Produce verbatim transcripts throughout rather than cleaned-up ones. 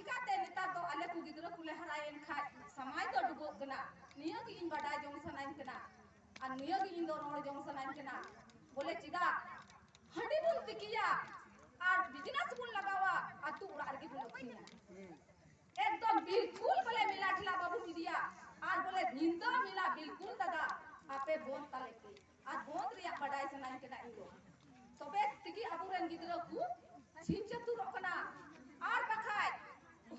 ᱪᱤᱠᱟᱹᱛᱮ ᱱᱮᱛᱟᱨ ᱫᱚ ᱟᱞᱮ ᱠᱚ ᱜᱤᱫᱽᱨᱟᱹ ᱠᱚᱞᱮ ᱦᱟᱨᱟᱭᱮᱱ ᱠᱷᱟᱡ ᱥᱚᱢᱟᱡᱽ ᱫᱚ ᱰᱩᱵᱟᱹᱜ ᱠᱟᱱᱟ? ᱱᱤᱭᱟᱹ ᱜᱮ ᱤᱧ ᱵᱟᱰᱟᱭ ᱡᱚᱝ ᱥᱟᱱᱟᱧ ᱠᱟᱱᱟ᱾ ᱟᱨ ᱱᱤᱭᱟᱹ ᱜᱮ ᱤᱧ ᱫᱚ ᱨᱚᱲ ᱡᱚᱝ ᱥᱟᱱᱟᱧ ᱠᱟᱱᱟ, ᱵᱚᱞᱮ ᱪᱮᱫᱟᱜ ᱦᱟᱺᱰᱤ ᱵᱚᱱ ᱛᱤᱠᱤᱭᱟ ᱟᱨ ᱵᱤᱡᱽᱱᱮᱥ ᱵᱚᱱ ᱞᱟᱜᱟᱣᱟ, ᱟᱹᱛᱩ ᱚᱲᱟᱜ ᱨᱮᱜᱮ ᱵᱚᱱ ᱟᱹᱠᱷᱨᱤᱧᱟ? ᱮᱠᱫᱚᱢ ᱵᱤᱞᱠᱩᱞ ᱵᱚᱞᱮ ᱢᱮᱞᱟ ᱴᱷᱮᱞᱟ ᱵᱟᱵᱚᱱ ᱤᱫᱤᱭᱟ, ᱟᱨ ᱵᱚᱞᱮ ᱧᱤᱫᱟᱹ ᱢᱮᱞᱟ ᱵᱤᱞᱠᱩᱞ ᱫᱟᱫᱟ ᱟᱯᱮ ᱵᱚᱱᱫ ᱛᱟᱞᱮ ᱯᱮ᱾ ᱟᱨ ᱵᱚᱱᱫ ᱨᱮᱭᱟᱜ ᱵᱟᱰᱟᱭ ᱥᱟᱱᱟᱧ ᱠᱟᱱᱟ ᱤᱧ ᱫᱚ᱾ ᱛᱚᱵᱮ ᱛᱮᱜᱮ ᱟᱵᱚᱨᱮᱱ ᱜᱤᱫᱽᱨᱟᱹ ᱠᱚ ᱪᱷᱤᱝ ᱪᱷᱟᱹᱛᱩᱨᱚᱜ ᱠᱟᱱᱟ᱾ ᱟᱨ ᱵᱟᱠᱷᱟᱡ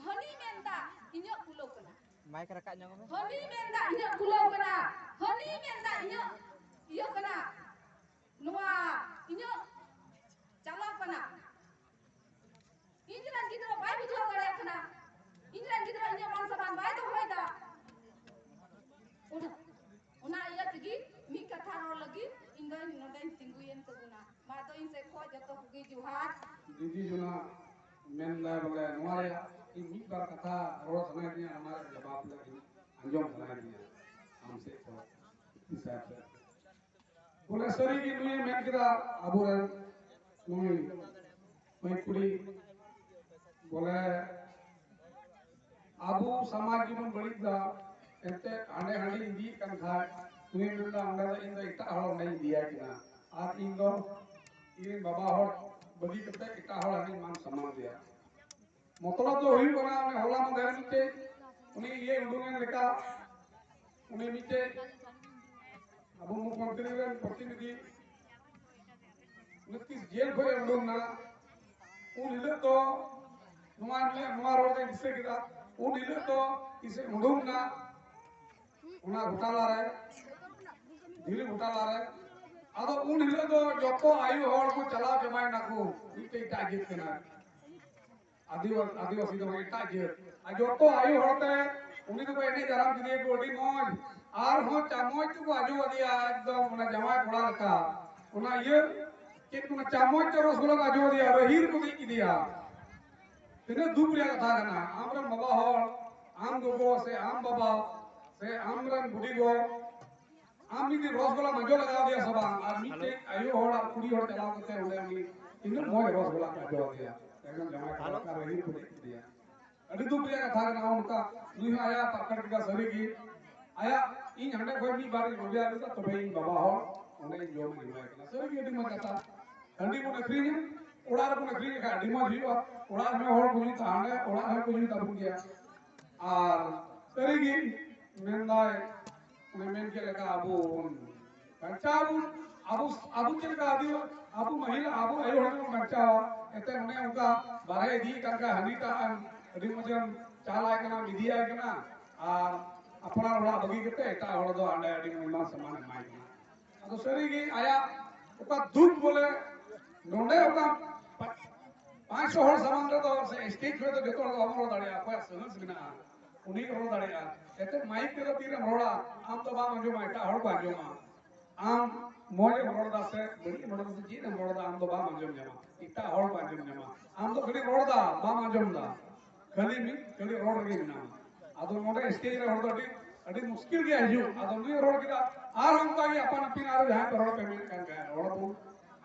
ᱦᱟᱹᱱᱤ ᱢᱮᱱᱫᱟ ᱤᱧᱟᱹᱜ ᱠᱩᱞᱟᱹᱣ ᱠᱟᱱᱟ, ᱢᱟᱭᱤᱠ ᱨᱟᱠᱟᱵ ᱧᱚᱜ ᱢᱮ᱾ ᱦᱟᱹᱱᱤ ᱢᱮᱱᱫᱟ ᱤᱧᱟᱹᱜ ᱠᱩᱞᱟᱹᱣ ᱠᱟᱱᱟ, ᱦᱟᱹᱱᱤ ᱢᱮᱱᱫᱟ ᱤᱧᱟᱹᱜ ᱤᱭᱟᱹ ᱠᱟᱱᱟ, ᱱᱚᱣᱟ ᱤᱧᱟᱹᱜ ᱪᱟᱞᱟᱣ ᱠᱟᱱᱟ᱾ ᱤᱧ ᱨᱮᱱ ᱜᱤᱫᱽᱨᱟᱹ ᱵᱟᱭ ᱵᱩᱡᱷᱟᱹᱣ ᱫᱟᱲᱮᱭᱟᱜ ᱠᱟᱱᱟ, ᱤᱧ ᱨᱮᱱ ᱜᱤᱫᱽᱨᱟᱹ ᱤᱧᱟᱹᱜ ᱢᱟᱱ ᱥᱚᱢᱢᱟᱱ ᱵᱟᱭ ᱫᱚᱦᱚᱭᱮᱫᱟ᱾ ᱚᱱᱟ, ᱚᱱᱟ ᱤᱭᱟᱹ ᱛᱮᱜᱮ ᱢᱤᱫ ᱠᱟᱛᱷᱟ ᱨᱚᱲ ᱞᱟᱹᱜᱤᱫ ᱤᱧ ᱫᱚᱧ ᱱᱚᱰᱮᱧ ᱛᱤᱸᱜᱩᱭᱮᱱ ᱛᱟᱵᱚᱱᱟ᱾ ᱢᱟ ᱫᱚ ᱤᱧ ᱥᱮᱫ ᱠᱷᱚᱱ ᱡᱚᱛᱚ ᱠᱚᱜᱮ ᱡᱚᱦᱟᱨ᱾ ᱫᱤᱫᱤ ᱡᱚᱱᱟ ᱢᱮᱱᱫᱟᱭ ᱵᱚᱞᱮ ᱱᱚᱣᱟ ᱨᱮᱭᱟᱜ ᱤᱧ ᱢᱤᱫ ᱵᱟᱨ ᱠᱟᱛᱷᱟ ᱨᱚᱲ ᱥᱟᱱᱟᱭᱮᱫᱤᱧᱟ, ᱚᱱᱟ ᱨᱮᱭᱟᱜ ᱡᱚᱵᱟᱵ ᱞᱟᱹᱜᱤᱫ ᱟᱸᱡᱚᱢ ᱥᱟᱱᱟᱭᱮᱫᱤᱧᱟ ᱟᱢ ᱥᱮᱫ ᱠᱷᱚᱱ ᱦᱤᱥᱟᱹᱵ ᱛᱮ᱾ ᱵᱚᱞᱮ ᱥᱟᱹᱨᱤ ᱜᱮ ᱱᱩᱭᱮ ᱢᱮᱱ ᱠᱮᱫᱟ, ᱟᱵᱚᱨᱮᱱ ᱱᱩᱭ ᱢᱟᱹᱭ ᱠᱩᱲᱤ ᱵᱚᱞᱮ ᱟᱵᱚ ᱥᱚᱢᱟᱡᱽ ᱜᱮᱵᱚᱱ ᱵᱟᱹᱲᱤᱡ ᱫᱟ᱾ ᱮᱱᱛᱮ ᱦᱟᱸᱰᱮ ᱦᱟᱸᱰᱮ ᱤᱫᱤᱭᱮᱫ ᱠᱟᱱ ᱠᱷᱟᱡ ᱩᱱᱤ ᱢᱮᱱᱫᱟ ᱚᱸᱰᱮ ᱫᱚ ᱤᱧ ᱫᱚ ᱮᱴᱟᱜ ᱦᱚᱲ ᱚᱸᱰᱮᱧ ᱤᱫᱤᱭᱟᱭ ᱠᱟᱱᱟ, ᱟᱨ ᱤᱧ ᱫᱚ ᱤᱧ ᱨᱮᱱ ᱵᱟᱵᱟ ᱦᱚᱲ ᱵᱟᱹᱜᱤ ᱠᱟᱛᱮ ᱮᱴᱟᱜ ᱦᱚᱲ ᱦᱟᱸᱰᱮᱧ ᱢᱟᱱ ᱥᱚᱱᱢᱟᱱ ᱮᱭᱟ᱾ ᱢᱚᱛᱞᱚᱵ ᱫᱚ ᱦᱩᱭᱩᱜ ᱠᱟᱱᱟ, ᱚᱱᱮ ᱦᱚᱞᱟ ᱢᱟᱫᱷᱮᱨ ᱢᱤᱫᱴᱮᱡ ᱩᱱᱤ ᱤᱭᱟᱹ ᱩᱰᱩᱝ ᱮᱱ ᱞᱮᱠᱟ, ᱩᱱᱤ ᱢᱤᱫᱴᱮᱡ ᱟᱵᱚ ᱢᱩᱠᱷᱭᱚᱢᱚᱱᱛᱨᱤ ᱨᱮᱱ ᱯᱨᱚᱛᱤᱱᱤᱫᱷᱤ ᱩᱱᱤ ᱛᱤᱥ ᱡᱮᱞ ᱠᱷᱚᱡ ᱮ ᱩᱰᱩᱝ ᱮᱱᱟ, ᱩᱱ ᱦᱤᱞᱳᱜ ᱫᱚ ᱱᱚᱣᱟ, ᱱᱚᱣᱟ ᱨᱚᱲ ᱫᱚᱧ ᱫᱤᱥᱟᱹ ᱠᱮᱫᱟ, ᱩᱱ ᱦᱤᱞᱳᱜ ᱫᱚ ᱛᱤᱥ ᱮ ᱩᱰᱩᱝ ᱮᱱᱟ ᱚᱱᱟ ᱜᱷᱚᱴᱟᱞᱟ ᱨᱮ, ᱫᱤᱞᱤ ᱜᱷᱚᱴᱟᱞᱟ ᱨᱮ᱾ ᱟᱫᱚ ᱩᱱ ᱦᱤᱞᱳᱜ ᱫᱚ ᱡᱚᱛᱚ ᱟᱭᱳ ᱦᱚᱲ ᱠᱚ ᱪᱟᱞᱟᱣ ᱪᱟᱵᱟᱭᱮᱱᱟ ᱠᱚ, ᱢᱤᱫᱴᱮᱡ ᱮᱴᱟᱜ ᱡᱟᱹᱛ ᱠᱟᱱᱟ᱾ ᱟᱹᱫᱤᱵᱟᱹ-, ᱟᱹᱫᱤᱵᱟᱹᱥᱤ ᱫᱚ ᱵᱟᱝ, ᱮᱴᱟᱜ ᱡᱟᱹᱛ᱾ ᱟᱨ ᱡᱚᱛᱚ ᱟᱭᱳ ᱦᱚᱲᱛᱮ ᱩᱱᱤ ᱫᱚᱠᱚ ᱮᱱᱮᱡ ᱫᱟᱨᱟᱢ ᱠᱮᱫᱮᱭᱟ ᱠᱚ, ᱟᱹᱰᱤ ᱢᱚᱡᱽ᱾ ᱟᱨᱦᱚᱸ ᱪᱟᱢᱚᱪ ᱛᱮᱠᱚ ᱟᱡᱚ ᱟᱫᱮᱭᱟ, ᱮᱠᱫᱚᱢ ᱚᱱᱟ ᱡᱟᱶᱟᱭ ᱠᱚᱲᱟ ᱞᱮᱠᱟ᱾ ᱚᱱᱟ ᱤᱭᱟᱹ, ᱪᱮᱫ ᱠᱚ ᱢᱮᱱᱟ, ᱪᱟᱢᱚᱪ ᱛᱮ ᱨᱚᱥᱜᱚᱞᱟ ᱠᱚ ᱟᱡᱚ ᱟᱫᱮᱭᱟ, ᱨᱟᱹᱦᱤᱨ ᱠᱚ ᱫᱮᱡ ᱠᱮᱫᱮᱭᱟ᱾ ᱛᱤᱱᱟᱹᱜ ᱫᱩᱠ ᱨᱮᱭᱟᱜ ᱠᱟᱛᱷᱟ ᱠᱟᱱᱟ᱾ ᱟᱢᱨᱮᱱ ᱵᱟᱵᱟ ᱦᱚᱲ, ᱟᱢ ᱜᱚᱜᱚ ᱥᱮ ᱟᱢ ᱵᱟᱵᱟ ᱥᱮ ᱟᱢᱨᱮᱱ ᱵᱩᱰᱤ ᱜᱚ, ᱟᱢ ᱡᱩᱫᱤ ᱨᱚᱥᱜᱚᱞᱟᱢ ᱟᱡᱚ ᱞᱟᱜᱟᱣ ᱟᱫᱮᱭᱟ ᱥᱮ ᱵᱟᱝ, ᱟᱨ ᱢᱤᱫᱴᱮᱡ ᱟᱭᱳ ᱦᱚᱲ ᱟᱨ ᱠᱩᱲᱤ ᱦᱚᱲ ᱪᱟᱞᱟᱣ ᱠᱟᱛᱮ ᱚᱸᱰᱮ ᱩᱱᱤ ᱛᱤᱱᱟᱹᱜ ᱢᱚᱡᱽ ᱨᱚᱥᱜᱚᱞᱟ ᱠᱚ ᱟᱡᱚ ᱟᱫᱮᱭᱟ, ᱮᱠᱫᱚᱢ ᱡᱟᱶᱟᱭ ᱠᱚᱲᱟ ᱞᱮᱠᱟ ᱨᱟᱹᱦᱤᱨ ᱠᱚ ᱫᱮᱡ ᱠᱮᱫᱮᱭᱟ᱾ ᱟᱹᱰᱤ ᱫᱩᱠ ᱨᱮᱭᱟᱜ ᱠᱟᱛᱷᱟ ᱠᱟᱱᱟ ᱚᱱᱠᱟ᱾ ᱱᱩᱭ ᱦᱚᱸ ᱟᱭᱟᱜ ᱯᱟᱠᱟᱲ ᱠᱮᱫᱟ ᱥᱟᱹᱨᱤ ᱜᱮ᱾ ᱟᱭᱟᱜ ᱤᱧ ᱦᱟᱸᱰᱮ ᱠᱷᱚᱱ ᱢᱤᱫ ᱵᱟᱨ ᱤᱧ ᱟᱹᱜᱩᱭᱟ, ᱛᱚᱵᱮ ᱤᱧ ᱵᱟᱵᱟ ᱦᱚᱲ ᱚᱸᱰᱮ ᱤᱧ ᱡᱚᱢ ᱤᱧ ᱮᱢᱟᱭ ᱠᱟᱱᱟ᱾ ᱥᱟᱹᱨᱤ ᱜᱮ ᱟᱹᱰᱤ ᱢᱚᱡᱽ ᱠᱟᱛᱷᱟ᱾ ᱦᱟᱺᱰᱤ ᱵᱚᱱ ᱟᱹᱠᱷᱨᱤᱧᱟ, ᱚᱲᱟᱜ ᱨᱮᱵᱚᱱ ᱟᱹᱠᱷᱨᱤᱧ ᱞᱮᱠᱷᱟᱱ ᱟᱹᱰᱤ ᱢᱚᱡᱽ ᱦᱩᱭᱩᱜᱼᱟ᱾ ᱚᱲᱟᱜ ᱨᱮᱦᱚᱸ ᱦᱚᱲ ᱠᱚ ᱧᱩᱭ ᱛᱟᱵᱚᱱ ᱜᱮᱭᱟ᱾ ᱟᱨ ᱥᱟᱹᱨᱤ ᱜᱮ ᱢᱮᱱᱫᱟᱭ, ᱚᱱᱮ ᱢᱮᱱ ᱠᱮᱫ ᱞᱮᱠᱟ ᱟᱵᱚ ᱵᱚᱱ ᱵᱟᱧᱪᱟᱣ ᱟᱵᱚᱱ᱾ ᱟᱵᱚ, ᱟᱵᱚ ᱪᱮᱫ ᱞᱮᱠᱟ ᱟᱹᱰᱤ, ᱟᱵᱚ ᱢᱟᱹᱦᱤᱞ, ᱟᱵᱚ ᱟᱭᱳ ᱦᱚᱲ ᱵᱚᱱ ᱵᱟᱧᱪᱟᱣᱟ᱾ ᱮᱱᱛᱮ ᱚᱱᱮ ᱚᱱᱠᱟ ᱵᱟᱨᱦᱮ ᱤᱫᱤ ᱠᱟᱱ ᱠᱷᱟᱱ ᱦᱟᱹᱱᱤᱴᱟᱜ ᱮᱢ ᱟᱹᱰᱤ ᱢᱚᱡᱮᱢ ᱪᱟᱞᱟᱭ ᱠᱟᱱᱟ, ᱤᱫᱤᱭᱟᱭ ᱠᱟᱱᱟ, ᱟᱨ ᱟᱯᱱᱟᱨ ᱚᱲᱟᱜ ᱵᱟᱹᱜᱤ ᱠᱟᱛᱮ ᱮᱴᱟᱜ ᱦᱚᱲ ᱫᱚ ᱦᱟᱸᱰᱮ ᱟᱹᱰᱤ ᱢᱚᱡᱽ ᱢᱟᱱ ᱥᱚᱱᱢᱟᱱ ᱮᱢᱟᱭ ᱠᱟᱱᱟ᱾ ᱟᱫᱚ ᱥᱟᱹᱨᱤ ᱜᱮ ᱟᱭᱟᱜ ᱚᱠᱟ ᱫᱩᱠ ᱵᱚᱞᱮ ᱱᱚᱰᱮ ᱚᱠᱟ ᱯᱟ-, ᱯᱟᱸᱪᱥᱚ ᱦᱚᱲ ᱥᱟᱢᱟᱝ ᱨᱮᱫᱚ ᱥᱮ ᱥᱴᱮᱡ ᱠᱚᱨᱮ ᱫᱚ ᱡᱚᱛᱚ ᱦᱚᱲ ᱫᱚ ᱵᱟᱵᱚᱱ ᱨᱚᱲ ᱫᱟᱲᱮᱭᱟᱜᱼᱟ᱾ ᱚᱠᱚᱭᱟᱜ ᱥᱟᱦᱚᱥ ᱢᱮᱱᱟᱜᱼᱟ ᱩᱱᱤ ᱜᱮ ᱨᱚᱲ ᱫᱟᱲᱮᱭᱟᱜᱼᱟ᱾ ᱮᱱᱛᱮ ᱢᱟᱭᱤᱠ ᱛᱮᱫᱚ ᱛᱤᱨᱮᱢ ᱨᱚᱲᱟ? ᱟᱢ ᱫᱚ ᱵᱟᱢ ᱟᱸᱡᱚᱢᱟ, ᱮᱴᱟᱜ ᱦᱚᱲ ᱠᱚ ᱟᱸᱡᱚᱢᱟ᱾ ᱟᱢ ᱢᱚᱡᱽ ᱮᱢ ᱨᱚᱲ ᱮᱫᱟ ᱥᱮ ᱵᱟᱹᱲᱤᱡ ᱮᱢ ᱨᱚᱲ ᱮᱫᱟ ᱥᱮ ᱪᱮᱫ ᱮᱢ ᱨᱚᱲ ᱮᱫᱟ, ᱟᱢ ᱫᱚ ᱵᱟᱢ ᱟᱸᱡᱚᱢ ᱧᱟᱢᱟ, ᱮᱴᱟᱜ ᱦᱚᱲ ᱠᱚ ᱟᱸᱡᱚᱢ ᱧᱟᱢᱟ᱾ ᱟᱢ ᱫᱚ ᱠᱷᱟᱹᱞᱤ ᱨᱚᱲ ᱮᱫᱟ, ᱵᱟᱢ ᱟᱸᱡᱚᱢ ᱮᱫᱟ, ᱠᱷᱟᱹᱞᱤ ᱢᱤᱫ ᱠᱷᱟᱹᱞᱤ ᱨᱚᱲ ᱨᱮᱜᱮ ᱢᱮᱱᱟᱢᱟ᱾ ᱟᱫᱚ ᱱᱚᱰᱮ ᱥᱴᱮᱡ ᱨᱮ ᱦᱚᱲ ᱫᱚ ᱟᱹᱰᱤ, ᱟᱹᱰᱤ ᱢᱩᱥᱠᱤᱞ ᱜᱮ ᱦᱤᱡᱩᱜ᱾ ᱟᱫᱚ ᱱᱩᱭ ᱨᱚᱲ ᱠᱮᱫᱟ, ᱟᱨ ᱚᱱᱠᱟ ᱜᱮ ᱟᱯᱟᱱ ᱟᱹᱯᱤᱱ ᱟᱨ ᱡᱟᱦᱟᱸᱭ ᱯᱮ ᱨᱚᱲ ᱯᱮ ᱢᱮᱱᱮᱫ ᱠᱟᱱ ᱠᱷᱟᱱ ᱨᱚᱲ ᱟᱵᱚᱱ᱾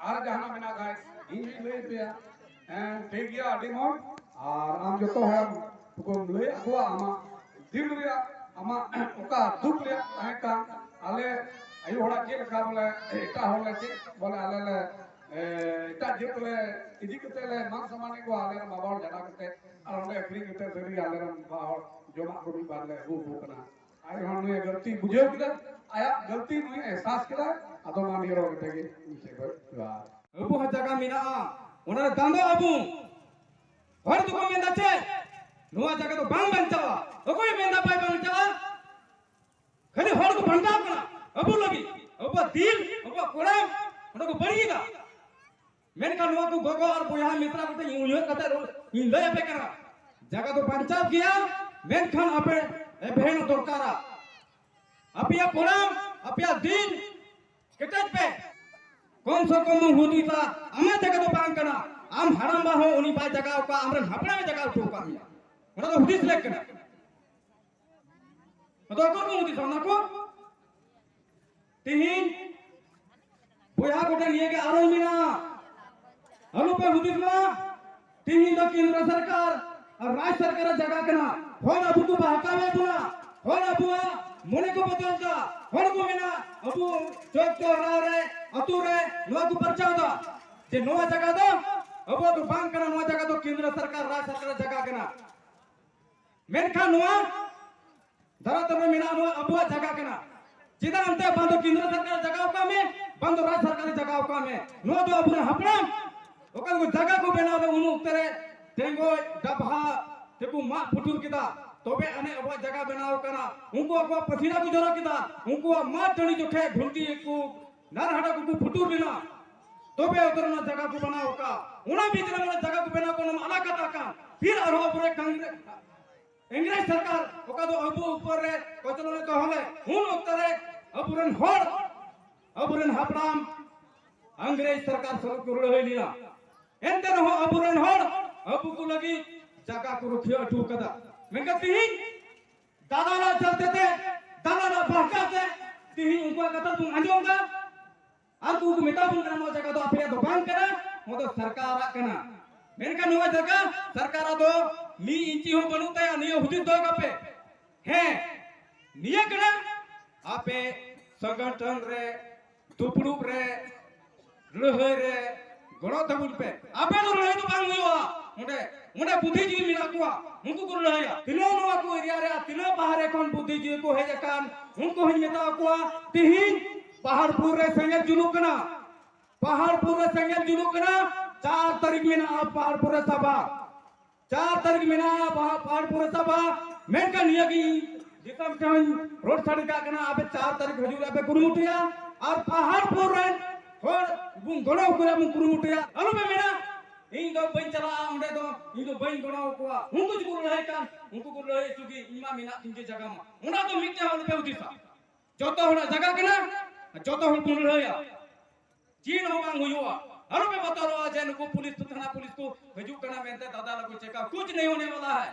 ᱟᱨ ᱡᱟᱦᱟᱱᱟᱜ ᱢᱮᱱᱟᱜ ᱠᱷᱟᱡ ᱤᱧ ᱦᱚᱧ ᱞᱟᱹᱭ ᱟᱯᱮᱭᱟ᱾ ᱦᱮᱸ, ᱴᱷᱤᱠ ᱜᱮᱭᱟ, ᱟᱹᱰᱤ ᱢᱚᱡᱽ᱾ ᱟᱨ ᱟᱢ ᱡᱚᱛᱚ ᱦᱚᱲᱮᱢ ᱠᱚᱢ ᱞᱟᱹᱭ ᱟᱠᱚᱣᱟ ᱟᱢᱟᱜ ᱫᱤᱞ ᱨᱮᱭᱟᱜ, ᱟᱢᱟᱜ ᱚᱠᱟ ᱫᱩᱠ ᱨᱮᱭᱟᱜ ᱛᱟᱦᱮᱸ ᱠᱟᱱ, ᱟᱞᱮ ᱟᱭᱳ ᱦᱚᱲᱟᱜ ᱪᱮᱫ ᱞᱮᱠᱟ ᱵᱚᱞᱮ ᱮᱴᱟᱜ ᱦᱚᱲ ᱞᱮ ᱪᱮᱫ ᱵᱚᱞᱮ ᱟᱞᱮ ᱞᱮ, ᱮ, ᱮᱴᱟᱜ ᱡᱟᱹᱛ ᱞᱮ ᱤᱫᱤ ᱠᱟᱛᱮ ᱞᱮ ᱢᱟᱱ ᱥᱚᱱᱢᱟᱱᱮᱫ ᱠᱚᱣᱟ, ᱟᱞᱮ ᱨᱮᱱ ᱵᱟᱵᱟ ᱦᱚᱲ ᱡᱷᱟᱰᱟ ᱠᱟᱛᱮ ᱟᱨ ᱚᱸᱰᱮ ᱟᱹᱠᱷᱨᱤᱧ ᱠᱟᱛᱮ ᱥᱟᱹᱨᱤ ᱜᱮ ᱟᱞᱮ ᱨᱮᱱ ᱵᱟᱵᱟ ᱦᱚᱲ ᱡᱚᱢᱟᱜ ᱠᱚ ᱢᱤᱫ ᱵᱟᱨ ᱞᱮ ᱟᱹᱜᱩ ᱟᱠᱚ ᱠᱟᱱᱟ᱾ ᱟᱡ ᱦᱚᱸ ᱱᱩᱭ ᱜᱟᱹᱞᱛᱤ ᱵᱩᱡᱷᱟᱹᱣ ᱠᱮᱫᱟ, ᱟᱭᱟᱜ ᱜᱟᱹᱞᱛᱤ ᱱᱩᱭ ᱮᱦᱥᱟᱥ ᱠᱮᱫᱟ᱾ ᱟᱫᱚ ᱢᱟ ᱱᱤᱭᱟᱹ ᱨᱚᱲ ᱠᱟᱛᱮ ᱜᱮ ᱢᱩᱪᱟᱹᱫ ᱠᱚ ᱡᱚᱦᱟᱨ᱾ ᱟᱵᱚ ᱦᱚᱸ ᱡᱟᱭᱜᱟ ᱢᱮᱱᱟᱜᱼᱟ, ᱚᱱᱟ ᱨᱮ ᱫᱟᱸᱫᱚᱜ ᱟᱵᱚᱱ᱾ ᱦᱚᱲ ᱫᱚᱠᱚ ᱢᱮᱱᱫᱟ ᱪᱮᱫ, ᱱᱚᱣᱟ ᱡᱟᱭᱜᱟ ᱫᱚ ᱵᱟᱝ ᱵᱟᱧᱪᱟᱣᱟ᱾ ᱚᱠᱚᱭ ᱢᱮᱱᱫᱟ ᱵᱟᱭ ᱵᱟᱧᱪᱟᱣᱟ? ᱠᱷᱟᱹᱞᱤ ᱦᱚᱲ ᱠᱚ ᱵᱟᱧᱪᱟᱣ ᱠᱟᱱᱟ ᱟᱵᱚ ᱞᱟᱹᱜᱤᱫ, ᱟᱵᱚᱣᱟᱜ ᱫᱤᱞ, ᱟᱵᱚᱣᱟᱜ ᱠᱚᱲᱟᱢ, ᱚᱸᱰᱮ ᱠᱚ ᱵᱟᱹᱲᱤᱡ ᱮᱫᱟ᱾ ᱢᱮᱱᱠᱷᱟᱱ ᱱᱚᱣᱟ ᱠᱚ ᱜᱚᱜᱚ ᱟᱨ ᱵᱚᱭᱦᱟ ᱢᱤᱥᱨᱟ ᱠᱚᱛᱮ ᱤᱧ ᱩᱭᱦᱟᱹᱨ ᱠᱟᱛᱮ ᱤᱧ ᱞᱟᱹᱭ ᱟᱯᱮ ᱠᱟᱱᱟ, ᱡᱟᱭᱜᱟ ᱫᱚ ᱵᱟᱧᱪᱟᱣ ᱜᱮᱭᱟ, ᱢᱮᱱᱠᱷᱟᱱ ᱟᱯᱮ ᱮᱵᱷᱮᱱ ᱫᱚᱨᱠᱟᱨᱟ᱾ ᱟᱯᱮᱭᱟᱜ ᱠᱚᱲᱟᱢ, ᱟᱯᱮᱭᱟᱜ ᱫᱤᱞ ᱠᱮᱴᱮᱡ ᱯᱮ᱾ ᱠᱚᱢ ᱥᱮ ᱠᱚᱢ ᱵᱚᱱ ᱦᱩᱫᱤᱥᱟ, ᱟᱢᱟᱜ ᱡᱟᱭᱜᱟ ᱫᱚ ᱵᱟᱝ ᱠᱟᱱᱟ᱾ ᱟᱢ ᱦᱟᱲᱟᱢ ᱵᱟ ᱦᱚᱸ ᱩᱱᱤ ᱵᱟᱭ ᱡᱟᱜᱟᱣ ᱠᱟᱜᱼᱟ, ᱟᱢᱨᱮᱱ ᱦᱟᱯᱲᱟᱢᱮ ᱡᱟᱜᱟᱣ ᱦᱚᱴᱚ ᱟᱠᱟᱫ ᱢᱮᱭᱟ᱾ ᱚᱱᱟ ᱫᱚ ᱦᱩᱫᱤᱥ ᱞᱮᱠ ᱠᱟᱱᱟ᱾ ᱟᱫᱚ ᱚᱠᱚᱭ ᱠᱚ ᱦᱩᱫᱤᱥᱟ ᱚᱱᱟ ᱠᱚ? ᱛᱤᱦᱤᱧ ᱵᱚᱭᱦᱟ ᱠᱚᱴᱷᱮᱱ ᱱᱤᱭᱟᱹ ᱜᱮ ᱟᱨᱚ ᱢᱮᱱᱟᱜᱼᱟ, ᱟᱞᱚ ᱯᱮ ᱦᱩᱫᱤᱥ ᱢᱟ᱾ ᱛᱤᱦᱤᱧ ᱫᱚ ᱠᱮᱱᱫᱨᱚ ᱥᱚᱨᱠᱟᱨ ᱟᱨ ᱨᱟᱡᱽ ᱥᱚᱨᱠᱟᱨᱟᱜ ᱡᱟᱭᱜᱟ ᱠᱟᱱᱟ᱾ ᱦᱚᱲ ᱟᱵᱚ ᱠᱚ ᱵᱟᱦᱠᱟᱣᱮᱫ ᱵᱚᱱᱟ, ᱦᱚᱲ ᱟᱵᱚᱣᱟᱜ ᱢᱚᱱᱮ ᱠᱚ ᱵᱚᱫᱚᱞ ᱫᱟ, ᱦᱚᱲ ᱠᱚ ᱢᱮᱱᱟ ᱟᱵᱚ ᱪᱚᱠ ᱪᱚᱦᱨᱟ ᱨᱮ, ᱟᱹᱛᱩ ᱨᱮ ᱱᱚᱣᱟ ᱠᱚ ᱯᱟᱨᱪᱟᱣ ᱫᱟ ᱡᱮ ᱱᱚᱣᱟ ᱡᱟᱭᱜᱟ ᱫᱚ ᱟᱵᱚᱣᱟᱜ ᱫᱚ ᱵᱟᱝ ᱠᱟᱱᱟ, ᱱᱚᱣᱟ ᱡᱟᱭᱜᱟ ᱫᱚ ᱠᱮᱱᱫᱨᱚ ᱥᱚᱨᱠᱟᱨ, ᱨᱟᱡᱽ ᱥᱚᱨᱠᱟᱨᱟᱜ ᱡᱟᱭᱜᱟ ᱠᱟᱱᱟ᱾ ᱢᱮᱱᱠᱷᱟᱱ ᱱᱚᱣᱟ ᱫᱷᱟᱨᱟ ᱛᱟᱵᱚ ᱢᱮᱱᱟᱜᱼᱟ, ᱱᱚᱣᱟ ᱟᱵᱚᱣᱟᱜ ᱡᱟᱭᱜᱟ ᱠᱟᱱᱟ᱾ ᱪᱮᱫᱟᱜ ᱮᱱᱛᱮ ᱵᱟᱝ ᱫᱚ ᱠᱮᱱᱫᱨᱚ ᱥᱚᱨᱠᱟᱨ ᱡᱟᱭᱜᱟ ᱚᱠᱟ ᱢᱮ, ᱵᱟᱝ ᱫᱚ ᱨᱟᱡᱽ ᱥᱚᱨᱠᱟᱨ ᱡᱟᱭᱜᱟ ᱚᱠᱟ ᱢᱮ᱾ ᱱᱚᱣᱟ ᱫᱚ ᱟᱵᱚᱨᱮᱱ ᱦᱟᱯᱲᱟᱢ ᱚᱠᱟ ᱠᱚ ᱡᱟᱭᱜᱟ ᱠᱚ ᱵᱮᱱᱟᱣ ᱞᱮᱫ ᱩᱱ ᱚᱠᱛᱮ ᱨᱮ ᱴᱮᱸᱜᱚᱡ ᱰᱟᱵᱷᱟ ᱛᱮᱠᱚ ᱢᱟᱜ ᱯᱩᱴᱩᱨ ᱠᱮᱫᱟ, ᱛᱚᱵᱮ ᱟᱹᱱᱤᱡ ᱟᱵᱚᱣᱟᱜ ᱡᱟᱭᱜᱟ ᱵᱮᱱᱟᱣ ᱠᱟᱱᱟ᱾ ᱩᱱᱠᱩ ᱟᱠᱚᱣᱟᱜ ᱯᱟᱹᱥᱤᱨᱟ ᱠᱚ ᱡᱚᱨᱚ ᱠᱮᱫᱟ, ᱩᱱᱠᱩᱣᱟᱜ ᱢᱟᱜ ᱴᱟᱺᱰᱤ ᱡᱚᱠᱷᱮᱡ ᱜᱷᱩᱱᱴᱤ ᱠᱚ ᱱᱟᱨᱦᱟᱰᱟ ᱠᱚᱠᱚ ᱯᱩᱴᱩᱨ ᱞᱮᱱᱟ, ᱛᱚᱵᱮ ᱩᱛᱟᱹᱨ ᱚᱱᱟ ᱡᱟᱭᱜᱟ ᱠᱚ ᱵᱮᱱᱟᱣ ᱟᱠᱟᱫ᱾ ᱚᱱᱟ ᱵᱤᱪ ᱨᱮ ᱚᱱᱟ ᱡᱟᱭᱜᱟ ᱠᱚ ᱵᱮᱱᱟᱣ ᱠᱚ ᱚᱱᱟ ᱢᱟ ᱟᱞᱟᱜ ᱠᱟᱛᱷᱟ ᱠᱟᱱ᱾ ᱯᱷᱤᱨ ᱟᱨᱦᱚᱸ ᱟᱵᱚᱨᱮ ᱠᱚᱝᱜᱨᱮᱥ, ᱤᱝᱨᱮᱡᱽ ᱥᱚᱨᱠᱟᱨ ᱚᱠᱟ ᱫᱚ ᱟᱵᱚ ᱩᱯᱚᱨ ᱨᱮ ᱠᱚᱪᱞᱚᱱ ᱮ ᱫᱚᱦᱚ ᱞᱮᱫ, ᱩᱱ ᱚᱠᱛᱚ ᱨᱮ ᱟᱵᱚᱨᱮᱱ ᱦᱚᱲ, ᱟᱵᱚᱨᱮᱱ ᱦᱟᱯᱲᱟᱢ ᱤᱝᱨᱮᱡᱽ ᱥᱚᱨᱠᱟᱨ ᱥᱟᱞᱟᱜ ᱠᱚ ᱞᱟᱹᱲᱦᱟᱹᱭ ᱞᱮᱱᱟ᱾ ᱮᱱᱛᱮ ᱨᱮᱦᱚᱸ ᱟᱵᱚᱨᱮᱱ ᱦᱚᱲ ᱟᱵᱚ ᱠᱚ ᱞᱟᱹᱜᱤᱫ ᱡᱟᱭᱜᱟ ᱠᱚ ᱨᱩᱠᱷᱤᱭᱟᱹ ᱦᱚᱴᱚ ᱠᱟᱫᱟ᱾ ᱢᱮᱱᱠᱷᱟᱱ ᱛᱤᱦᱤᱧ ᱫᱟᱞᱟᱞᱟᱜ ᱪᱟᱞᱛᱮ ᱛᱮ, ᱫᱟᱞᱟᱞᱟᱜ ᱵᱟᱦᱠᱟ ᱛᱮ ᱛᱤᱦᱤᱧ ᱩᱱᱠᱩᱣᱟᱜ ᱠᱟᱛᱷᱟ ᱵᱚᱱ ᱟᱸᱡᱚᱢ ᱮᱫᱟ᱾ ᱟᱨ ᱩᱱᱠᱩ ᱠᱚ ᱢᱮᱛᱟ ᱵᱚᱱ ᱠᱟᱱᱟ, "ᱱᱚᱣᱟ ᱡᱟᱭᱜᱟ ᱫᱚ ᱟᱯᱮᱭᱟᱜ ᱫᱚ ᱵᱟᱝ ᱠᱟᱱᱟ, ᱱᱚᱣᱟ ᱫᱚ ᱥᱚᱨᱠᱟᱨᱟᱜ ᱠᱟᱱᱟ᱾" ᱢᱮᱱᱠᱷᱟᱱ ᱱᱚᱣᱟ ᱡᱟᱭᱜᱟ ᱥᱚᱨᱠᱟᱨᱟᱜ ᱫᱚ ᱢᱤᱫ ᱤᱧᱪᱤ ᱦᱚᱸ ᱵᱟᱹᱱᱩᱜ ᱛᱟᱭᱟ᱾ ᱱᱤᱭᱟᱹ ᱦᱩᱫᱤᱥ ᱫᱚᱦᱚ ᱠᱟᱜ ᱯᱮ᱾ ᱦᱮᱸ, ᱱᱤᱭᱟᱹ ᱠᱟᱱᱟ ᱟᱯᱮ ᱥᱚᱝᱜᱚᱴᱷᱚᱱ ᱨᱮ, ᱫᱩᱯᱲᱩᱵ ᱨᱮ, ᱞᱟᱹᱲᱦᱟᱹᱭ ᱨᱮ ᱜᱚᱲᱚ ᱛᱟᱵᱚᱱ ᱯᱮ᱾ ᱟᱯᱮ ᱫᱚ ᱞᱟᱹᱲᱦᱟᱹᱭ ᱫᱚ ᱵᱟᱝ ᱦᱩᱭᱩᱜᱼᱟ᱾ ᱚᱸᱰᱮ, ᱚᱸᱰᱮ ᱵᱩᱫᱽᱫᱷᱤᱡᱤᱵᱤ ᱢᱮᱱᱟᱜ ᱠᱚᱣᱟ, ᱩᱱᱠᱩ ᱠᱚ ᱞᱟᱹᱲᱦᱟᱹᱭᱟ᱾ ᱛᱤᱱᱟᱹᱜ ᱱᱚᱣᱟ ᱠᱚ ᱮᱨᱤᱭᱟ ᱨᱮ ᱟᱨ ᱛᱤᱱᱟᱹᱜ ᱵᱟᱦᱨᱮ ᱠᱷᱚᱱ ᱵᱩᱫᱽᱫᱷᱤᱡᱤᱵᱤ ᱠᱚ ᱦᱮᱡ ᱟᱠᱟᱱ, ᱩᱱᱠᱩ ᱦᱚᱸᱧ ᱢᱮᱛᱟ ᱠᱚᱣᱟ, ᱛᱤᱦᱤᱧ ᱯᱟᱦᱟᱲᱯᱩᱨ ᱨᱮ ᱥᱮᱸᱜᱮᱞ ᱡᱩᱞᱩᱜ ᱠᱟᱱᱟ᱾ ᱯᱟᱦᱟᱲᱯᱩᱨ ᱨᱮ ᱥᱮᱸᱜᱮᱞ ᱡᱩᱞᱩᱜ ᱠᱟᱱᱟ᱾ ᱪᱟᱨ ᱛᱟᱹᱨᱤᱠᱷ ᱢᱮᱱᱟᱜᱼᱟ ᱯᱟᱦᱟᱲᱯᱩᱨ ᱨᱮ ᱥᱟᱵᱷᱟ, ᱪᱟᱨ ᱛᱟᱹᱨᱤᱠᱷ ᱢᱮᱱᱟᱜᱼᱟ ᱯᱟᱦᱟᱲᱯᱩᱨ ᱨᱮ ᱥᱟᱵᱷᱟ᱾ ᱢᱮᱱᱠᱷᱟᱱ ᱱᱤᱭᱟᱹ ᱜᱮ ᱫᱤᱥᱚᱢ ᱴᱷᱮᱱ ᱨᱚᱲ ᱥᱟᱰᱮ ᱠᱟᱜ ᱠᱟᱱᱟ, ᱟᱯᱮ ᱪᱟᱨ ᱛᱟᱹᱨᱤᱠᱷ ᱦᱤᱡᱩᱜ ᱨᱮᱭᱟᱜ ᱯᱮ ᱠᱩᱨᱩᱢᱩᱴᱩᱭᱟ ᱟᱨ ᱯᱟᱦᱟᱲᱯᱩᱨ ᱨᱮᱱ ᱦᱚᱲ ᱵᱚᱱ ᱜᱚᱲᱚ ᱟᱠᱚ ᱨᱮᱭᱟᱜ ᱵᱚᱱ ᱠᱩᱨᱩᱢᱩᱴᱩᱭᱟ᱾ ᱟᱞᱚᱯᱮ ᱢᱮᱱᱟ, "ᱤᱧ ᱫᱚ ᱵᱟᱹᱧ ᱪᱟᱞᱟᱜᱼᱟ ᱚᱸᱰᱮ ᱫᱚ, ᱤᱧ ᱫᱚ ᱵᱟᱹᱧ ᱜᱚᱲᱚ ᱟᱠᱚᱣᱟ, ᱩᱱᱠᱩ ᱡᱩᱫᱤ ᱠᱚ ᱞᱟᱹᱲᱦᱟᱹᱭ ᱠᱟᱱ ᱩᱱᱠᱩ ᱠᱚ ᱞᱟᱹᱲᱦᱟᱹᱭ ᱦᱚᱪᱚ ᱜᱮ, ᱤᱧ ᱢᱟ ᱢᱮᱱᱟᱜ ᱛᱤᱧ ᱜᱮ ᱡᱟᱭᱜᱟ ᱢᱟ᱾" ᱚᱱᱟ ᱫᱚ ᱢᱤᱫᱴᱮᱱ ᱦᱚᱲ ᱟᱞᱚᱯᱮ ᱦᱩᱫᱤᱥᱟ᱾ ᱡᱚᱛᱚ ᱦᱚᱲᱟᱜ ᱡᱟᱭᱜᱟ ᱠᱟᱱᱟ, ᱡᱚᱛᱚ ᱦᱚᱲ ᱵᱚᱱ ᱞᱟᱹᱲᱦᱟᱹᱭᱟ, ᱪᱮᱫ ᱦᱚᱸ ᱵᱟᱝ ᱦᱩᱭᱩᱜᱼᱟ᱾ ᱟᱞᱚᱯᱮ ᱵᱚᱛᱚᱨᱚᱜᱼᱟ ᱡᱮ ᱱᱩᱠᱩ ᱯᱩᱞᱤᱥ ᱠᱚ, ᱛᱷᱟᱱᱟ ᱯᱩᱞᱤᱥ ᱠᱚ ᱦᱤᱡᱩᱜ ᱠᱟᱱᱟ ᱢᱮᱱᱛᱮ ᱫᱟᱫᱟ ᱞᱟᱹᱜᱩ ᱪᱮᱠᱟ, ᱠᱩᱪ ᱱᱟᱦᱤ ᱦᱳᱱᱮ ᱣᱟᱞᱟ ᱦᱟᱭ᱾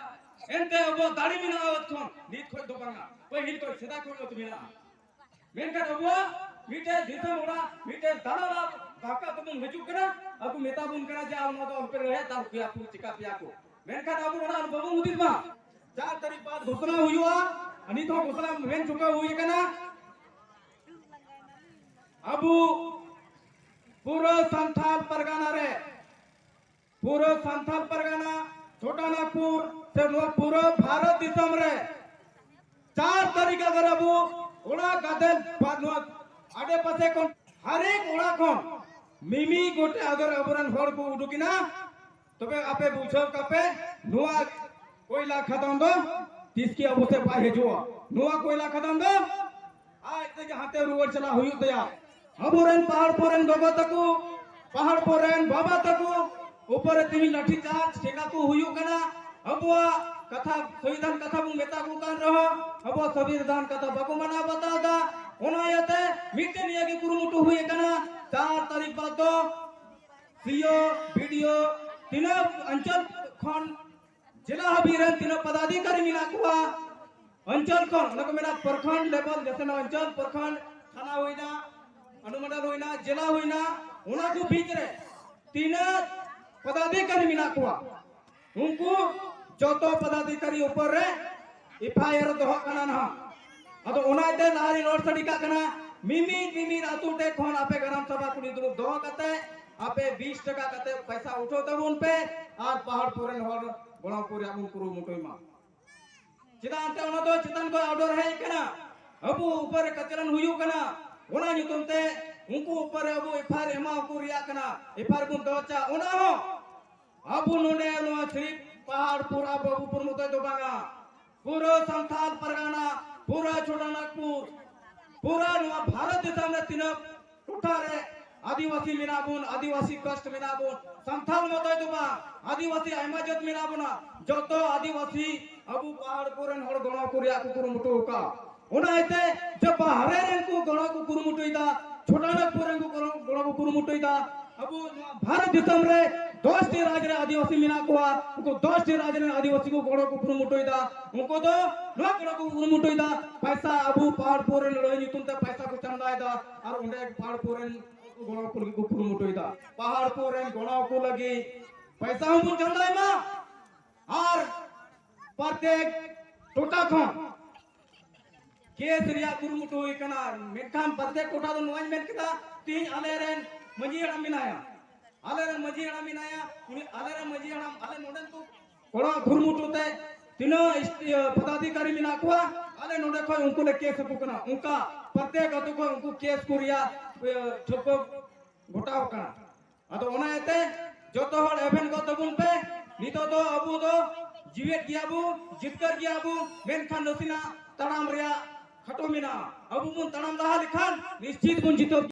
ᱮᱱᱛᱮ ᱟᱵᱚᱣᱟᱜ ᱫᱟᱲᱮ ᱢᱮᱱᱟᱜᱼᱟ, ᱮᱠᱷᱚᱱ ᱱᱤᱛ ᱠᱷᱚᱱ ᱫᱚ ᱵᱟᱝᱟ, ᱯᱟᱹᱦᱤᱞ ᱠᱷᱚᱱ ᱥᱮᱫᱟᱭ ᱠᱷᱚᱱ ᱜᱮ ᱢᱮᱱᱟᱜᱼᱟ᱾ ᱢᱮᱱᱠᱷᱟᱱ ᱟᱵᱚᱣᱟᱜ ᱢᱤᱫᱴᱮᱱ ᱫᱤᱥᱚᱢ ᱦᱚᱲᱟᱜ ᱢᱤᱫᱴᱮᱱ ᱫᱟᱞᱟᱞᱟᱜ ᱫᱷᱟᱠᱟ ᱛᱮᱵᱚᱱ ᱦᱤᱡᱩᱜ ᱠᱟᱱᱟ, ᱟᱨ ᱠᱚ ᱢᱮᱛᱟ ᱵᱚᱱ ᱠᱟᱱᱟ ᱡᱮ ᱟᱢ ᱱᱚᱣᱟ ᱫᱚ ᱟᱞᱚᱯᱮ ᱞᱟᱹᱭᱟ, ᱫᱟᱞ ᱯᱮᱭᱟ ᱠᱚ, ᱪᱮᱠᱟ ᱯᱮᱭᱟ ᱠᱚ᱾ ᱢᱮᱱᱠᱷᱟᱱ ᱟᱵᱚ ᱚᱱᱟ ᱵᱟᱵᱚᱱ ᱦᱩᱫᱤᱥ ᱢᱟ᱾ ᱪᱟᱨ ᱛᱟᱹᱨᱤᱠᱷ ᱵᱟᱫ ᱜᱷᱳᱥᱚᱱᱟ ᱦᱩᱭᱩᱜᱼᱟ᱾ ᱟᱨ ᱱᱤᱛ ᱦᱚᱸ ᱜᱷᱳᱥᱚᱱᱟ ᱢᱮᱱ ᱪᱩᱠᱟᱹᱣ ᱦᱩᱭ ᱟᱠᱟᱱᱟ᱾ ᱟᱵᱚ ᱯᱩᱨᱟᱹ ᱥᱟᱱᱛᱟᱞ ᱯᱟᱨᱜᱟᱱᱟ ᱨᱮ, ᱯᱩᱨᱟᱹ ᱥᱟᱱᱛᱟᱞ ᱯᱟᱨᱜᱟᱱᱟ, ᱪᱷᱳᱴᱟ ᱱᱟᱜᱽᱯᱩᱨ ᱥᱮ ᱱᱚᱣᱟ ᱯᱩᱨᱟᱹ ᱵᱷᱟᱨᱚᱛ ᱫᱤᱥᱚᱢ ᱨᱮ ᱪᱟᱨ ᱛᱟᱹᱨᱤᱠᱷ ᱟᱜᱟᱨ ᱟᱵᱚ ᱚᱲᱟᱜ ᱜᱟᱫᱮᱞ ᱵᱟ ᱱᱚᱣᱟ ᱟᱰᱮ ᱯᱟᱥᱮ ᱠᱷᱚᱱ ᱦᱟᱨᱮᱠ ᱚᱲᱟᱜ ᱠᱷᱚᱱ ᱢᱤᱢᱤ ᱜᱚᱴᱮ ᱟᱜᱟᱨ ᱟᱵᱚᱨᱮᱱ ᱦᱚᱲ ᱠᱚ ᱩᱰᱩᱠ ᱮᱱᱟ, ᱛᱚᱵᱮ ᱟᱯᱮ ᱵᱩᱡᱷᱟᱹᱣ ᱠᱟᱯᱮ, ᱱᱚᱣᱟ ᱠᱚᱭᱞᱟ ᱠᱷᱟᱫᱟᱱ ᱫᱚ ᱛᱤᱥ ᱜᱮ ᱟᱵᱚ ᱥᱮᱫ ᱵᱟᱭ ᱦᱤᱡᱩᱜᱼᱟ᱾ ᱱᱚᱣᱟ ᱠᱚᱭᱞᱟ ᱠᱷᱟᱫᱟᱱ ᱫᱚ ᱟᱡ ᱛᱮᱜᱮ ᱦᱟᱱᱛᱮ ᱨᱩᱣᱟᱹᱲ ᱪᱟᱞᱟᱜ ᱦᱩᱭᱩᱜ ᱛᱟᱭᱟ᱾ ᱟᱵᱚᱨᱮᱱ ᱯᱟᱦᱟᱲ ᱯᱩᱨ ᱨᱮᱱ ᱜᱚᱜᱚ ᱛᱟᱠᱚ, ᱯᱟᱦᱟᱲ ᱯᱩᱨ ᱨᱮᱱ ᱵᱟᱵᱟ ᱛᱟᱠᱚ ᱩᱯᱚᱨ ᱨᱮ ᱛᱮᱦᱮᱧ ᱞᱟᱴᱷᱤ ᱪᱟᱨᱡᱽ ᱴᱷᱮᱠᱟ ᱠᱚ ᱦᱩᱭᱩᱜ ᱠᱟᱱᱟ᱾ ᱟᱵᱚᱣᱟᱜ ᱠᱟᱛᱷᱟ, ᱥᱚᱝᱵᱤᱫᱷᱟᱱ ᱠᱟᱛᱷᱟ ᱵᱚᱱ ᱢᱮᱛᱟ ᱠᱚ ᱠᱟᱱ ᱨᱮᱦᱚᱸ, ᱟᱵᱚᱣᱟᱜ ᱥᱚᱝᱵᱤᱫᱷᱟᱱ ᱠᱟᱛᱷᱟ ᱵᱟᱠᱚ ᱢᱟᱱᱟᱣ ᱵᱟᱛᱟᱣ ᱮᱫᱟ᱾ ᱚᱱᱟ ᱤᱭᱟᱹᱛᱮ ᱢᱤᱫᱴᱮᱱ ᱱᱤᱭᱟᱹ ᱜᱮ ᱠᱩᱨᱩᱢᱩᱴᱩ ᱦᱩᱭ ᱟᱠᱟᱱᱟ, ᱪᱟᱨ ᱛᱟᱹᱨᱤᱠᱷ ᱵᱟᱫ ᱫᱚ ᱥᱤ ᱳ, ᱵᱤ ᱰᱤ ᱳ, ᱛᱤᱱᱟᱹᱜ ᱚᱧᱪᱚᱞ ᱠᱷᱚᱱ ᱡᱮᱞᱟ ᱦᱟᱹᱵᱤᱡ ᱨᱮᱱ ᱛᱤᱱᱟᱹᱜ ᱯᱚᱫᱟᱫᱷᱤᱠᱟᱨᱤ ᱢᱮᱱᱟᱜ ᱠᱚᱣᱟ, ᱚᱧᱪᱚᱞ ᱠᱷᱚᱱ, ᱚᱱᱟ ᱠᱚ ᱢᱮᱱᱟ ᱯᱨᱚᱠᱷᱚᱱᱰ ᱞᱮᱵᱮᱞ, ᱡᱮᱥᱮ ᱱᱚᱣᱟ ᱚᱧᱪᱚᱞ, ᱯᱨᱚᱠᱷᱚᱱᱰ, ᱛᱷᱟᱱᱟ ᱦᱩᱭᱱᱟ, ᱚᱱᱩᱢᱚᱱᱰᱚᱞ ᱦᱩᱭᱱᱟ, ᱡᱮᱞᱟ ᱦᱩᱭᱱᱟ, ᱚᱱᱟ ᱠᱚ ᱵᱤᱪ ᱨᱮ ᱛᱤᱱᱟᱹᱜ ᱯᱚᱫᱟᱫᱷᱤᱠᱟᱨᱤ ᱢᱮᱱᱟᱜ ᱠᱚᱣᱟ, ᱩᱱᱠᱩ ᱡᱚᱛᱚ ᱯᱚᱫᱟᱫᱷᱤᱠᱟᱨᱤ ᱩᱯᱚᱨ ᱨᱮ ᱮᱯᱷ ᱟᱭ ᱟᱨ ᱫᱚᱦᱚᱜ ᱠᱟᱱᱟ ᱱᱟᱦᱟᱜ᱾ ᱟᱫᱚ ᱚᱱᱟ ᱤᱭᱟᱹᱛᱮ ᱞᱟᱦᱟ ᱨᱤᱧ ᱨᱚᱲ ᱥᱟᱰᱮ ᱠᱟᱜ ᱠᱟᱱᱟ, ᱢᱤᱢᱤᱫ ᱢᱤᱢᱤᱫ ᱟᱹᱛᱩ ᱴᱷᱮᱡ ᱠᱷᱚᱱ ᱟᱯᱮ ᱜᱨᱟᱢ ᱥᱚᱵᱷᱟ ᱠᱩᱲᱤ ᱫᱩᱲᱩᱵ ᱫᱚᱦᱚ ᱠᱟᱛᱮ ᱟᱯᱮ ᱵᱤᱥ ᱴᱟᱠᱟ ᱠᱟᱛᱮ ᱯᱚᱭᱥᱟ ᱩᱴᱷᱟᱹᱣ ᱛᱟᱵᱚᱱ ᱯᱮ ᱟᱨ ᱯᱟᱦᱟᱲ ᱯᱩᱨ ᱨᱮᱱ ᱦᱚᱲ ᱜᱚᱲᱚ ᱠᱚ ᱨᱮᱭᱟᱜ ᱵᱚᱱ ᱠᱩᱨᱩᱢᱩᱴᱩᱭ ᱢᱟ᱾ ᱪᱮᱫᱟᱜ ᱮᱱᱛᱮ ᱚᱱᱟ ᱫᱚ ᱪᱮᱛᱟᱱ ᱠᱷᱚᱱ ᱚᱨᱰᱟᱨ ᱦᱮᱡ ᱠᱟᱱᱟ, ᱟᱵᱚ ᱩᱯᱚᱨ ᱨᱮ ᱠᱟᱪᱨᱟᱱ ᱦᱩᱭᱩᱜ ᱠᱟᱱᱟ, ᱚᱱᱟ ᱧᱩᱛᱩᱢ ᱛᱮ ᱩᱱᱠᱩ ᱩᱯᱚᱨ ᱨᱮ ᱟᱵᱚ ᱮᱯᱷ ᱟᱭ ᱟᱨ ᱮᱢᱟ ᱠᱚ ᱨᱮᱭᱟᱜ ᱠᱟᱱᱟ, ᱮᱯᱷ ᱟᱭ ᱟᱨ ᱵᱚᱱ ᱫᱚᱦᱚ ᱦᱚᱪᱚ᱾ ᱚᱱᱟ ᱦᱚᱸ ᱟᱵᱚ ᱱᱚᱰᱮ ᱱᱚᱣᱟ ᱥᱤᱨᱤᱯ ᱯᱟᱦᱟᱲ ᱯᱩᱨ ᱟᱵᱚ ᱵᱟᱵᱩᱯᱩᱨ ᱢᱚᱛᱚᱡ ᱫᱚ ᱵᱟᱝᱟ, ᱯᱩᱨᱟᱹ ᱥᱟᱱᱛᱟᱞ ᱯᱟᱨᱜᱟᱱᱟ, ᱯᱩᱨᱟᱹ ᱪᱷᱳᱴᱟ ᱱᱟᱜᱽᱯᱩᱨ, ᱯᱩᱨᱟᱹ ᱱᱚᱣᱟ ᱵᱷᱟᱨᱚᱛ ᱫᱤᱥᱚᱢ ᱨᱮ ᱛᱤᱱᱟᱹᱜ ᱴᱚᱴᱷᱟ ᱨᱮ ᱟᱹᱫᱤᱵᱟᱹᱥᱤ ᱢᱮᱱᱟᱜ ᱵᱚᱱ, ᱟᱹᱫᱤᱵᱟᱹᱥᱤ ᱠᱟᱥᱴ ᱢᱮᱱᱟᱜ ᱵᱚᱱ, ᱥᱟᱱᱛᱟᱞ ᱢᱚᱛᱚᱡ ᱫᱚ ᱵᱟᱝ, ᱟᱹᱫᱤᱵᱟᱹᱥᱤ ᱟᱭᱢᱟ ᱡᱟᱹᱛ ᱢᱮᱱᱟᱜ ᱵᱚᱱᱟ, ᱡᱚᱛᱚ ᱟᱹᱫᱤᱵᱟᱹᱥᱤ ᱟᱵᱚ ᱯᱟᱦᱟᱲ ᱯᱩᱨ ᱨᱮᱱ ᱦᱚᱲ ᱜᱚᱲᱚ ᱠᱚ ᱨᱮᱭᱟᱜ ᱠᱚ ᱠᱩᱨᱩᱢᱩᱴᱩ ᱟᱠᱟᱫ᱾ ᱚᱱᱟ ᱤᱭᱟᱹᱛᱮ ᱡᱮ ᱵᱟᱦᱨᱮ ᱨᱮᱱ ᱠᱚ ᱜᱚᱲᱚ ᱠᱚ ᱠᱩᱨᱩᱢᱩᱴᱩᱭᱮᱫᱟ, ᱪᱷᱳᱴᱟ ᱱᱟᱜᱽᱯᱩᱨ ᱨᱮᱱ ᱠᱚ ᱜᱚᱲᱚ, ᱜᱚᱲᱚ ᱠᱚ ᱠᱩᱨᱩᱢᱩᱴᱩᱭᱮᱫᱟ, ᱟᱵᱚ ᱱᱚᱣᱟ ᱵᱷᱟᱨᱚᱛ ᱫᱤᱥᱚᱢ ᱨᱮ ᱫᱚᱥ ᱴᱤ ᱨᱟᱡᱽ ᱨᱮ ᱟᱹᱫᱤᱵᱟᱹᱥᱤ ᱢᱮᱱᱟᱜ ᱠᱚᱣᱟ, ᱩᱱᱠᱩ ᱫᱚᱥ ᱴᱤ ᱨᱟᱡᱽ ᱨᱮᱱ ᱟᱹᱫᱤᱵᱟᱹᱥᱤ ᱠᱚ ᱜᱚᱲᱚ ᱠᱚ ᱠᱩᱨᱩᱢᱩᱴᱩᱭᱮᱫᱟ, ᱩᱱᱠᱩ ᱫᱚ ᱱᱚᱣᱟ ᱜᱚᱲᱚ ᱠᱚ ᱠᱩᱨᱩᱢᱩᱴᱩᱭᱮᱫᱟ, ᱯᱟᱭᱥᱟ ᱟᱵᱚ ᱯᱟᱦᱟᱲ ᱯᱩᱨ ᱨᱮᱱ ᱞᱟᱹᱲᱦᱟᱹᱭ ᱧᱩᱛᱩᱢ ᱛᱮ ᱯᱟᱭᱥᱟ ᱠᱚ ᱪᱟᱸᱫᱟᱭᱮᱫᱟ, ᱟᱨ ᱚᱸᱰᱮ ᱯᱟᱦᱟᱲ ᱯᱩᱨ ᱨᱮᱱ ᱜᱚᱲᱚ ᱠᱚ ᱞᱟᱹᱜᱤᱫ ᱠᱚ ᱠᱩᱨᱩᱢᱩᱴᱩᱭᱮᱫᱟ᱾ ᱯᱟᱦᱟᱲ ᱯᱩᱨ ᱨᱮᱱ ᱜᱚᱲᱚ ᱠᱚ ᱞᱟᱹᱜᱤᱫ ᱯᱟᱭᱥᱟ ᱦᱚᱸᱵᱚᱱ ᱪᱟᱸᱫᱟᱭ ᱢᱟ, ᱟᱨ ᱯᱨᱚᱛᱮᱠ ᱴᱚᱴᱷᱟ ᱠᱷᱚᱱ ᱠᱮᱥ ᱨᱮᱭᱟᱜ ᱠᱩᱨᱩᱢᱩᱴᱩ ᱦᱩᱭ ᱠᱟᱱᱟ᱾ ᱢᱮᱱᱠᱷᱟᱱ ᱯᱨᱚᱛᱮᱠ ᱴᱚᱴᱷᱟ ᱫᱚ ᱱᱚᱣᱟᱧ ᱢᱮᱱ ᱠᱮᱫᱟ, ᱛᱮᱦᱮᱧ ᱟᱞᱮᱨᱮᱱ ᱢᱟᱹᱡᱷᱤ ᱦᱟᱲᱟᱢ ᱢᱮᱱᱟᱭᱟ, ᱟᱞᱮᱨᱮᱱ ᱢᱟᱹᱡᱷᱤ ᱦᱟᱲᱟᱢ ᱢᱮᱱᱟᱭᱟ, ᱩᱱᱤ ᱟᱞᱮᱨᱮᱱ ᱢᱟᱹᱡᱷᱤ ᱦᱟᱲᱟᱢ ᱟᱞᱮ ᱱᱚᱰᱮᱱ ᱠᱚ ᱠᱚᱲᱟ ᱠᱩᱨᱩᱢᱩᱴᱩ ᱛᱮ ᱛᱤᱱᱟᱹᱜ ᱤᱥ-, ᱤᱭᱟᱹ, ᱯᱚᱫᱟᱫᱷᱤᱠᱟᱨᱤ ᱢᱮᱱᱟᱜ ᱠᱚᱣᱟ, ᱟᱞᱮ ᱱᱚᱰᱮ ᱠᱷᱚᱱ ᱩᱱᱠᱩ ᱞᱮ ᱠᱮᱥ ᱟᱠᱚ ᱠᱟᱱᱟ᱾ ᱚᱱᱠᱟ ᱯᱨᱚᱛᱮᱠ ᱟᱹᱛᱩ ᱠᱷᱚᱱ ᱩᱱᱠᱩ ᱠᱮᱥ ᱠᱚ ᱨᱮᱭᱟᱜ, ᱤᱭᱟᱹ, ᱴᱷᱟᱹᱣᱠᱟᱹ ᱜᱚᱴᱟᱣ ᱠᱟᱱᱟ᱾ ᱟᱫᱚ ᱚᱱᱟ ᱤᱭᱟᱹᱛᱮ ᱡᱚᱛᱚ ᱦᱚᱲ ᱮᱵᱷᱮᱱ ᱜᱚᱫ ᱛᱟᱵᱚᱱ ᱯᱮ᱾ ᱱᱤᱛᱚᱜ ᱫᱚ ᱟᱵᱚ ᱫᱚ ᱡᱤᱣᱮᱫ ᱜᱮᱭᱟ ᱵᱚ, ᱡᱤᱛᱠᱟᱹᱨ ᱜᱮᱭᱟ ᱵᱚ, ᱢᱮᱱᱠᱷᱟᱱ ᱱᱟᱥᱮᱱᱟᱜ ᱛᱟᱲᱟᱢ ᱨᱮᱭᱟᱜ ᱠᱷᱟᱴᱚ ᱢᱮᱱᱟᱜᱼᱟ᱾ ᱟᱵᱚ ᱵᱚᱱ ᱛᱟᱲᱟᱢ ᱞᱟᱦᱟ ᱞᱮᱠᱷᱟᱱ ᱱᱤᱥᱪᱤᱛ ᱵᱚᱱ ᱡᱤᱛᱟᱹᱣ